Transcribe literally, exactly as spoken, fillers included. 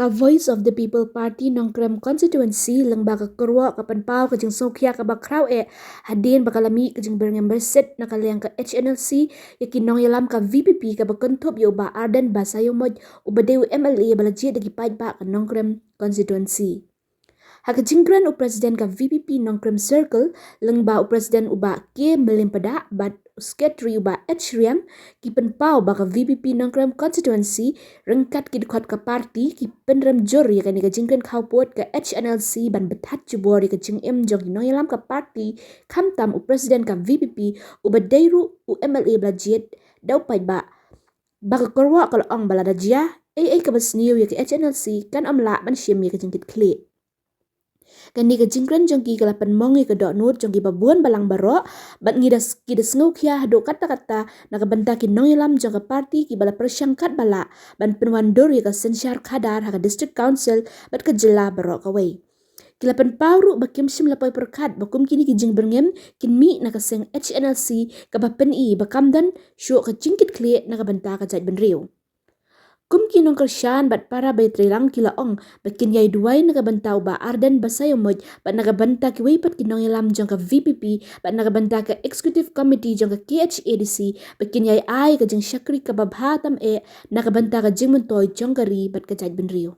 Ka Voice of the People Party Nongkrem Constituency lyngba ka kyrwoh ka pynpaw ka jingsngewkhia kaba khraw eh hadien ba ka la mih ka jingbyrngem byrsit na ka liang ka H N L C ïa ki nongïalam ka V P P kaba kynthup ïa u Bah Ardent Basaiawmoit uba dei u M L A ba la jied da ki paidbah ka Nongkrem Constituency. Ha ka jingkren u President ka V P P Nongkrem Circle lyngba u President u Bah K Mylliempada bad u Secretary u Bah H Riang, ki pynpaw ba ka V P P Nongkrem Constituency ryngkat ki dkhot ka party ki pynrem jur ïa kane ka jingkren khawpud ka H N L C ban bthat jubor ïa ka jingim jong ki nongïalam ka party, khamtam u President ka V P P uba dei ruh u M L A ba la jied da u paidbah. Ba ka kyrwoh ka la ong ba lada jia ei ei kaba sniew ïa ka H N L C kan ym lah ban shim ïa ka jingkitkhlieh. Kane ka jingkren jong ki ka la pynmong ïa ka dohnud jong ki babun balang baroh bad ngi da ki da sngewkhia haduh katta katta na ka bynta ki nongïalam jong ka party kiba la pyrshang katba lah ban pynwandur ïa ka synshar khadar ha ka District Council bad ka jylla baroh kawei. Ki la pynpaw ruh ba kim shym la poi pyrkhat ba kum kine ki jingbyrngem kin mih na ka seng H N L C kaba pyni ba kam don shuh ka jingkitkhlieh na ka bynta ka jaitbynriew. Kum ki nongkyrshan bad para ba ïatreilang ki la ong ba kin ïai duwai na ka bynta u Bah Ardent Basaiawmoit bad na ka bynta kiwei pat ki nongïalam jong ka V P P bad na ka bynta ka Executive Committee jong ka K H A D C ba kin ïai ai ka jingshakri kaba bha tam eh na ka bynta ka jingmyntoi jong ka ri bad ka jaitbynriew.